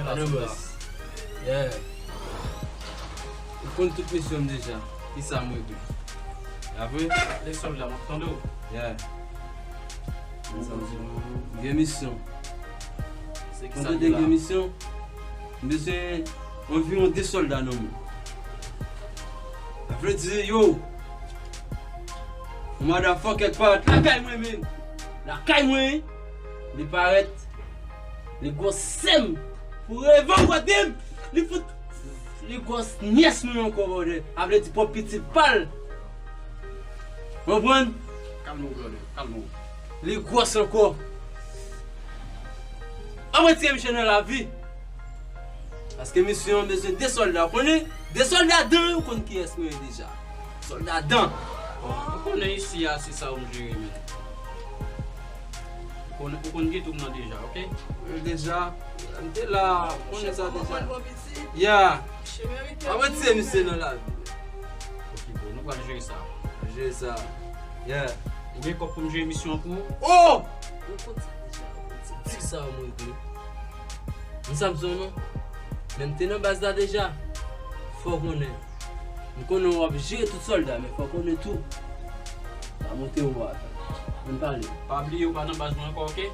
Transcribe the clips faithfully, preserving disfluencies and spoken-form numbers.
Madan Bòs. Yeah. Ou konn tout misyon m deja. Kisa m regle? Apre? Lè sòlda, m ap tande w. Yeah. M gen misyon. Se kisa m gen la? M gen misyon. M bezwen anviwon de sòlda nan men. Sa vle di, yo, yon motherfucker parèt lakay mwen, men. Lakay mwen, li parèt, li gwòs sè m. Pou reve w, gade m. Li fout, li gwòs nyès mwen ankò, brother. Sa vle di pwòp pitit pa l. Konprann? Kalme w, brother. Kalme w. Li gwòs ankò. Ann retire misye nan lavi. Paske misyon an bezwen de sòlda. Ou konnen? De sòlda dan, ou konn kiyès mwen ye deja. Sòlda dan. Ou konnen isi a, se sa ou jere, men. Ou konn, ou konn gen tou nan deja, oke? Deja, m te la, ou konnen sa deja. Ya. Ann retire misye nan lavi. Ok, bro, nou pral jere sa. Jere sa. Yeah. Ou gen kòb pou m jere misyon an pou ou? Oh! Ou konn sa deja, ou konn se di sa mwen vle. M Samson non. Men m te nan baz la deja. Fò w konnen. M konnen w ap jere tout sòlda, men fò w konnen tou. Pa monte w a. Ann pale. Pa bliye ou pa nan baz mwen ankò, oke?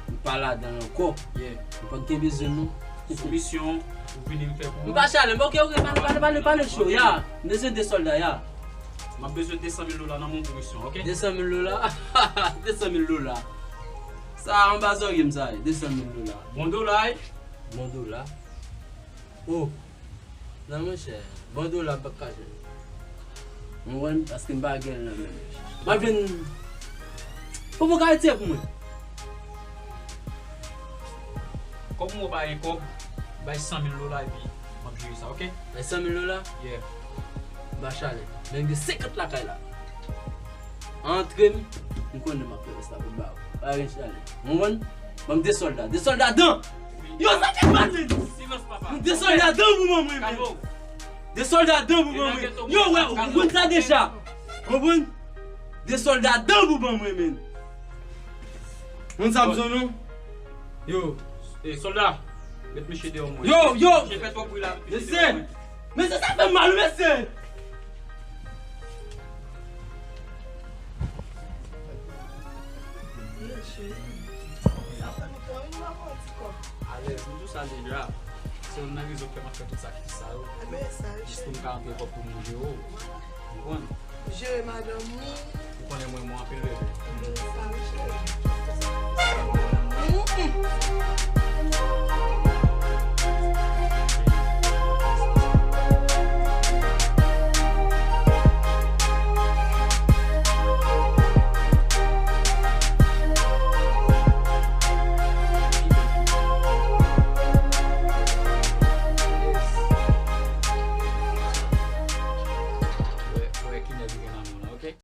M pa ladan l ankò. Yeah. M pa gen bezwen nou. Sou misyon, ou vini m fè pou ou. M pa chale, m oke, oke, pale, pale, pale, pale cho, ya. M bezwen de sòlda, ya. M ap bezwen de san mil dola nan men w pou misyon, oke? De san mil dola? De san mil dola. Sa anba zòrye m sa ye, de san mil dola. Bon dola, wi. Bon dola. Oh. Non, monchè, bon dola m p ap ka jwenn. Ou konprann? Paske m pa gen l nan men m. M ap jwenn. Ou poko ka retire pou mwen. Kòm ou pa gen kòb, bay san mil dola epi m ap jere sa, oke? Bay san mil dola? Yeah. M pa chale. Men m gen senkant lakay la. Antre m, m konnen m ap fè rès la pou m ba ou. Pa gen chale. Ou konprann? Ban m de sòlda. De sòlda dan! Yo, sa k ap pase? Silans, papa. De sòlda dan pou ban mwen, men. De sòlda dan pou ban mwen. Yo, wè, ou konn sa deja. Ou konprann? De sòlda dan pou ban mwen, men. Moun sa bezwen nou. Yo. E, sòlda, met mesye deyò mwen. Yo, yo. Mesye fè twòp bri la, met mesye deyò mwen. Mesye, sa fè m mal, mesye. Alèz, m di w sa deja. Se youn nan rezon k fè m ap fè tout sakrifis sa yo. Jis pou m ka antre kòb pou moun jere w. Ou konprann? Jere madanm ou. Ou konnen mwen, mwen anpil bebe. Sa wi, cheri.